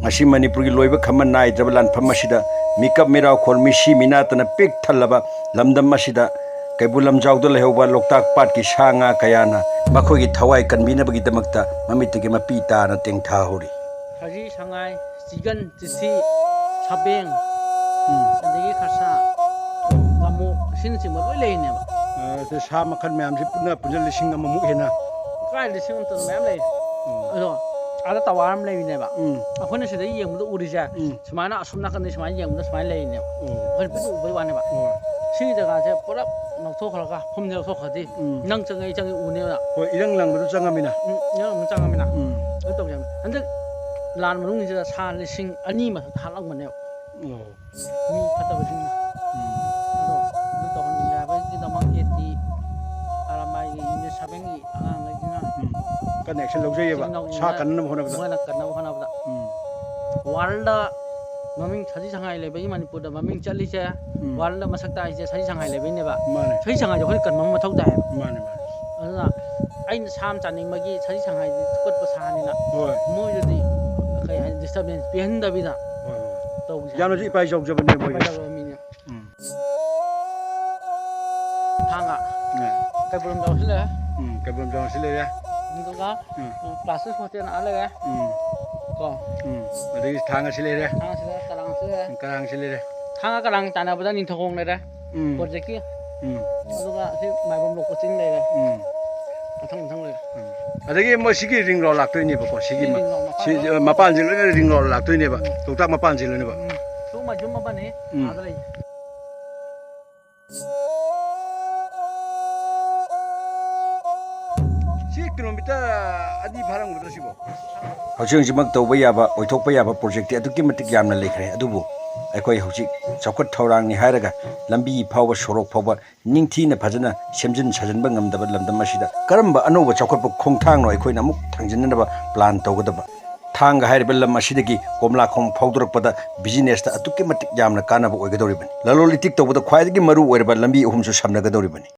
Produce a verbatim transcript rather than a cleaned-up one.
ꯉꯁꯤ ꯃꯅꯤꯄꯨꯔꯒꯤ ꯂꯣꯏꯕ ꯈꯝꯕ ꯅꯥꯏꯗ꯭ꯔꯕ ꯂꯥꯟꯐꯝ ꯑꯁꯤꯗ ꯃꯤꯀꯞ ꯃꯤꯔꯥꯎꯈꯣꯜ ꯃꯤꯁꯤ ꯃꯤꯅꯥꯇꯅ ꯄꯤꯛ ꯊꯜꯂꯕ ꯂꯝꯗꯝ ꯑꯁꯤꯗ ꯀꯩꯕꯨꯜ ꯂꯝꯖꯥꯎꯗ ꯂꯩꯍꯧꯕ ꯂꯣꯛꯇꯥꯛ ꯄꯥꯠꯀꯤ ꯁꯥ ꯉꯥ ꯀꯌꯥꯅ ꯃꯈꯣꯏꯒꯤ ꯊꯋꯥꯏ ꯀꯟꯕꯤꯅꯕꯒꯤꯗꯃꯛꯇ ꯃꯃꯤꯠꯇꯒꯤ ꯃꯄꯤ ꯇꯥꯅ ꯇꯦꯡꯊꯥꯍꯧꯔꯤ꯫ ꯁꯖꯤ, ꯁꯉꯥꯏ, ꯆꯤꯒꯟ, ꯆꯤꯊꯤ, ꯁꯥꯕꯦꯡ, ꯎꯝ꯫ ꯑꯗꯒꯤ ꯈꯔꯁꯥ, ꯉꯥꯃꯨ, ꯑꯁꯤꯅꯆꯤꯡꯕ ꯂꯣꯏ ꯂꯩꯔꯤꯅꯦꯕ꯫ ꯑ, ꯁꯤ ꯁꯥ ꯃꯈꯜ ꯃꯌꯥꯝꯁꯤ ꯄꯨꯟꯅ, ꯄꯨꯟꯅ ꯂꯤꯁꯤꯡ ꯑꯃꯃꯨꯛ ꯍꯦꯟꯅ꯫ ꯀꯥꯏ ꯂꯤꯁꯤꯡ ꯑꯃ ꯃꯌꯥꯝ ꯂꯩ꯫ ꯎꯝ꯫ ꯑꯗꯣ ꯑꯥꯗ ꯇꯋꯥꯔ ꯑꯃ ꯂꯩꯔꯤꯅꯦꯕ꯫ ꯎꯝ꯫ ꯑꯩꯈꯣꯏꯅ ꯁꯤꯗ ꯌꯦꯡꯕꯗ ꯎꯔꯤꯁꯦ, ꯎꯝ꯫ ꯁꯨꯃꯥꯏꯅ ꯑꯁꯣꯝ ꯅꯥꯀꯟꯗ ꯁꯨꯃꯥꯏꯅ ꯌꯦꯡꯕꯗ ꯁꯨꯃꯥꯏꯅ ꯂꯩꯔꯤꯅꯦꯕ꯫ ꯎꯝ꯫ ꯑꯩꯈꯣꯏꯅ ꯄꯤꯛꯅ ꯎꯕꯩ ꯋꯥꯅꯦꯕ꯫ ꯎꯝ꯫ ꯁꯤꯒꯤ ꯖꯒꯥꯁꯦ ꯄꯨꯂꯞ ꯂꯧꯊꯣꯛꯈ꯭ꯔꯒ, ꯐꯨꯝꯁꯦ ꯂꯧꯊꯣꯛꯈ꯭ꯔꯗꯤ, ꯎꯝ꯫ ꯅꯪ ꯆꯪꯉꯦ, ꯑꯩ ꯆꯪꯉꯦ ꯎꯅꯦꯕ꯫ ꯍꯣꯏ, ꯏꯔꯪ ꯂꯪꯕꯗꯨ ꯆꯪꯉꯃꯤꯅ꯫ ꯎꯝ, ꯏꯔꯪ ꯂꯪꯕꯗꯨ ꯆꯪꯉꯃꯤꯅ꯫ ꯎꯝ꯫ ꯑꯗꯨ ꯇꯧꯁꯦ ꯍꯥꯏꯕꯅꯤ꯫ ꯍꯟꯗꯛ ꯂꯥꯟ ꯃꯅꯨꯡꯁꯤꯗ ꯁꯥ ꯂꯤꯁꯤꯡ ꯑꯅꯤ ꯃꯊꯛꯇ ꯍꯥꯠꯂꯝꯕꯅꯦꯕ꯫ ꯑꯣ꯫ ꯃꯤ ꯐꯠꯇꯕꯁꯤꯡꯅ꯫ ꯎꯝ꯫ ꯑꯗꯣ ꯑꯗꯨ ꯇꯧꯍꯟꯅꯤꯡꯗꯦ ꯍꯥꯏꯕꯒꯤꯗꯃꯛ ꯑꯦ ꯇꯤ ꯑꯥꯔ ꯑꯦꯝ ꯑꯥꯏꯒꯤ ꯌꯨꯅꯤꯠ ꯁꯚꯦꯟꯒꯤ ꯑꯉꯥꯡꯈꯩꯁꯤꯅ ꯎꯝ꯫ ꯀꯟꯅ action ꯂꯧꯖꯩꯌꯦꯕ꯫ ꯏꯆꯤꯟ ꯏꯅꯥꯎꯁꯤꯡꯅ ꯁꯥ ꯀꯟꯅꯕ ꯍꯣꯠꯅꯕꯗ꯫ ꯃꯣꯏꯅ ꯀꯟꯅꯕ ꯍꯣꯠꯅꯕꯗ꯫ ꯎꯝ꯫ ꯋꯥꯔꯜꯗ ꯃꯃꯤꯡ ꯁꯖꯤ ꯁꯉꯥꯏ ꯂꯩꯕꯒꯤ ꯃꯅꯤꯄꯨꯔꯗ ꯃꯃꯤꯡ ꯆꯠꯂꯤꯁꯦ, ꯎꯝ꯫ ꯋꯥꯔꯜꯗ ꯃꯁꯛ ꯇꯥꯛꯏꯁꯦ ꯁꯖꯤ ꯁꯉꯥꯏ ꯂꯩꯕꯩꯅꯦꯕ꯫ ꯃꯥꯅꯦ꯫ ꯁꯖꯤ ꯁꯉꯥꯏꯁꯦ ꯑꯩꯈꯣꯏꯅ ꯀꯟꯕ ꯑꯃ ꯃꯊꯧ ꯇꯥꯏꯌꯦꯕ꯫ ꯃꯥꯅꯦ, ꯃꯥꯅꯦ꯫ ꯑꯗꯨꯅ ꯑꯩꯅ ꯁꯥ ꯑꯃ ꯆꯥꯅꯤꯡꯕꯒꯤ ꯁꯖꯤ ꯁꯉꯥꯏꯗꯤ ꯊꯨꯀꯠꯄ ꯁꯥꯅꯤꯅ ꯍꯣꯏ꯫ ꯃꯣꯏꯗꯗꯤ ꯀꯩ ꯍꯥꯏꯅꯤ, disturbance ꯄꯤꯍꯟꯗꯕꯤꯗ ꯍꯣꯏ, ꯍꯣꯏ꯫ ꯇꯧꯕꯁꯦ꯫ ꯌꯥꯝꯅꯁꯨ ꯏꯄꯥꯏ ꯆꯥꯎꯖꯕꯅꯦ ꯃꯣꯏꯒꯤ꯫ ꯏꯄꯥꯏ ꯆꯥꯎꯖꯕ ꯃꯤꯅꯦ꯫ ꯎꯝ꯫ ꯊꯥꯡꯒ꯫ ꯎꯝ꯫ ꯀꯩꯕꯨꯜ ꯂꯝꯖꯥꯎꯁꯤ ꯂꯩꯔꯦ꯫ ꯎꯝ, ꯀꯩꯕꯨꯜ ꯂꯝꯖꯥꯎꯁꯤ ꯂꯩꯔꯦ꯫ ꯑꯗꯨꯒ, ꯎꯝ꯫ ꯎꯝ, ꯀ꯭ꯂꯥꯁꯤꯛ ꯍꯣꯇꯦꯜ ꯑꯥ ꯂꯩꯔꯦ꯫ ꯎꯝ꯫ ꯀꯣ꯫ ꯎꯝ꯫ ꯑꯗꯒꯤ ꯊꯥꯡꯒꯁꯤ ꯂꯩꯔꯦ꯫ ꯊꯥꯡꯒꯁꯤ ꯂꯩꯔꯦ, ꯀꯔꯥꯡꯁꯤ ꯂꯩꯔꯦ꯫ ꯎꯝ, ꯀꯔꯥꯡꯁꯤ ꯂꯩꯔꯦ꯫ ꯊꯥꯡꯒ ꯀꯔꯥꯡ ꯇꯥꯟꯅꯕꯗ ꯅꯤꯡꯊꯧꯈꯣꯡ ꯂꯩꯔꯦ꯫ ꯎꯝ꯫ ꯄ꯭ꯔꯣꯖꯦꯛꯀꯤ꯫ ꯎꯝ꯫ ꯑꯗꯨꯒ ꯑꯁꯤ ꯃꯥꯏꯕꯝ ꯂꯣꯛꯄ ꯆꯤꯡ ꯂꯩꯔꯦ꯫ ꯎꯝ꯫ ꯃꯊꯪ ꯃꯊꯪ ꯂꯩꯔꯦ꯫ ꯎꯝ꯫ ꯑꯗꯒꯤ ꯃꯣꯏ ꯁꯤꯒꯤ ring road ꯂꯥꯛꯇꯣꯏꯅꯦꯕꯀꯣ, ꯁꯤꯒꯤ ꯁꯤ ꯃ-, ring road ꯃꯄꯥꯟ ꯁꯤ, ꯂꯣꯏ ꯑ, ꯃꯄꯥꯟꯁꯦ ꯂꯣꯏꯅ ring road ꯂꯥꯛꯇꯣꯏꯅꯦꯕ, ꯎꯝ꯫ ꯂꯣꯛꯇꯥꯛ ꯃꯄꯥꯟꯁꯦ ꯂꯣꯏꯅꯃꯛ꯫ ꯎꯝ꯫ ꯁꯤꯒꯨꯝꯕ ꯌꯨꯝ ꯑꯃꯅꯤ ꯎꯝ꯫ ꯑꯥꯗ ꯂꯩ꯫ ꯁꯤ ꯀꯤꯂꯣꯃꯤꯇꯔ ꯑꯅꯤ ꯐꯥꯔꯝꯒꯗ꯭ꯔꯥ ꯁꯤꯕꯣ? ꯍꯧꯖꯤꯛ ꯍꯧꯖꯤꯛꯃꯛ ꯇꯧꯕ ꯌꯥꯕ, ꯑꯣꯏꯊꯣꯛꯄ ꯌꯥꯕ ꯄ꯭ꯔꯣꯖꯦꯛꯇꯤ ꯑꯗꯨꯛꯀꯤ ꯃꯇꯤꯛ ꯌꯥꯝꯅ ꯂꯩꯈ꯭ꯔꯦ, ꯑꯗꯨꯕꯨ ꯑꯩꯈꯣꯏ ꯍꯧꯖꯤꯛ ꯆꯥꯎꯈꯠ ꯊꯧꯔꯥꯡꯅꯤ ꯍꯥꯏꯔꯒ ꯂꯝꯕꯤ ꯐꯥꯎꯕ, ꯁꯣꯔꯣꯛ ꯐꯥꯎꯕ ꯅꯤꯡꯊꯤꯅ ꯐꯖꯅ ꯁꯦꯝꯖꯤꯟ ꯁꯥꯖꯤꯟꯕ ꯉꯝꯗꯕ ꯂꯝꯗꯝ ꯑꯁꯤꯗ ꯀꯔꯝꯕ ꯑꯅꯧꯕ ꯆꯥꯎꯈꯠꯄ ꯈꯣꯡꯊꯥꯡꯅꯣ ꯑꯩꯈꯣꯏꯅ ꯑꯃꯨꯛ ꯊꯥꯡꯖꯤꯟꯅꯅꯕ plan ꯇꯧꯒꯗꯕ? ꯊꯥꯡꯒ ꯍꯥꯏꯔꯤꯕ ꯂꯝ ꯑꯁꯤꯗꯒꯤ ꯀꯣꯝꯂꯥꯈꯣꯡ ꯐꯥꯎꯗꯣꯔꯛꯄꯗ businessꯇ ꯑꯗꯨꯛꯀꯤ ꯃꯇꯤꯛ ꯌꯥꯝꯅ ꯀꯥꯟꯅꯕ ꯑꯣꯏꯒꯗꯧꯔꯤꯕꯅꯤ꯫ ꯂꯂꯣꯟ ꯏꯇꯤꯛ ꯇꯧꯕꯗ ꯈ꯭ꯋꯥꯏꯗꯒꯤ ꯃꯔꯨ ꯑꯣꯏꯔꯕ ꯂꯝꯕꯤ ꯑꯍꯨꯝꯁꯨ ꯁꯝꯅꯒꯗꯧꯔꯤꯕꯅꯤ꯫